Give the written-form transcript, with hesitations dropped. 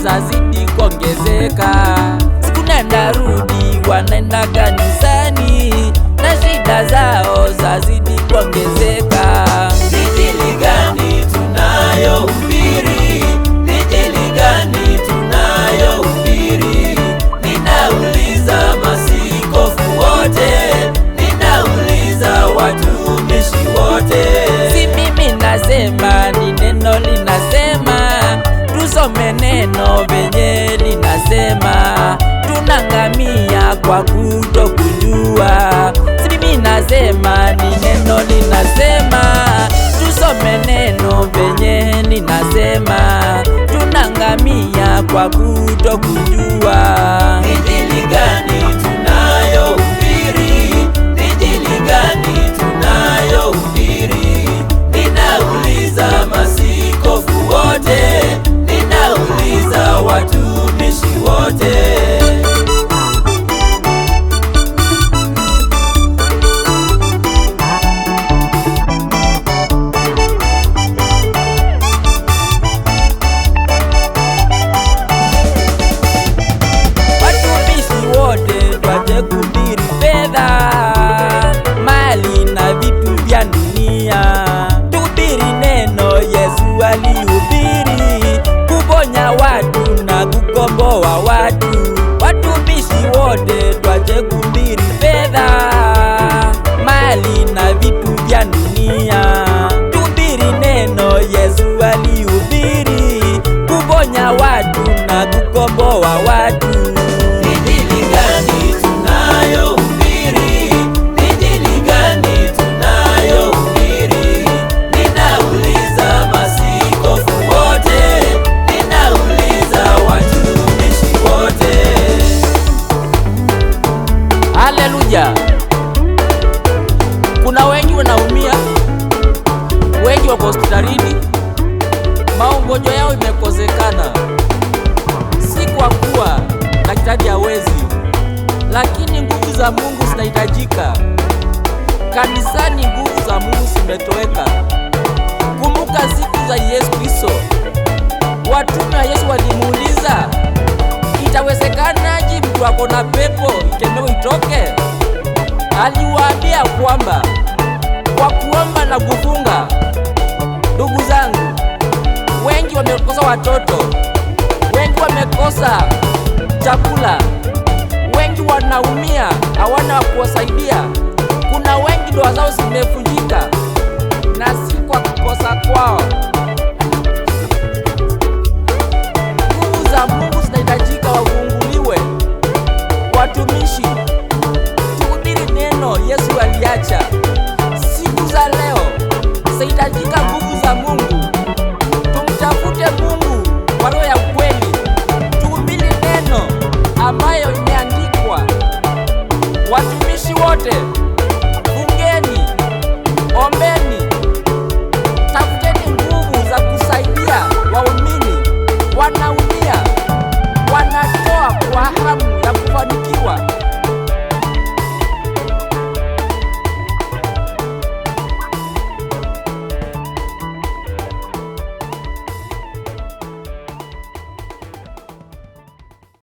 zazidi kuongezeka. Siku nenda rudi wanaenda kanisani na shida zao zazidi kuongezeka. Injili gani tunayohubiri? Injili gani tunayohubiri? Ninauliza masikofu wote, ninauliza watumishi wote. Si mimi nasema, ni neno linasema. Tusome neno venye linasema, tunangamia kwa kutokujua. Si mimi nasema, ni neno linasema. Tusome neno venye linasema, tunangamia kwa kutokujua. Injili gani tunayohubiri? Injili gani tunayohubiri? Ninauliza masikofu wote, ninauliza watumishi wote. Watumishi wote twaje kuhubiri fedha, mali na vitu vya dunia. Tuhubiri neno Yesu alihubiri, kuponya watu na kukomboa watu. Watumishi wote twaje kuhubiri fedha, mali na vitu vya dunia. Tuhubiri neno Yesu alihubiri, kuponya watu na kukomboa watu. Injili gani tunayohubiri? Injili gani tunayohubiri? Ninauliza masikofu wote, ninauliza watumishi wote. Haleluya! Kuna wengi wanaumia, wengi wako hospitalini, magonjwa yao imekosekana, si kwa kuwa daktari hawezi, lakini nguvu za Mungu zinahitajika. Kanisani nguvu za Mungu zimetoweka. Kumbuka siku za Yesu Kristo, watume wa Yesu walimuuliza, itawezekanaje mtu ako na pepo ikemewe itoke? Aliwaambia kwamba kwa kuomba na kufunga. Ndugu zangu, wengi wamekosa watoto, wengi wamekosa chakula, wengi wanaumia, hawana wa kuwasaidia. Kuna wengi ndoa zao zimevunjika, na si kwa kukosa kwao.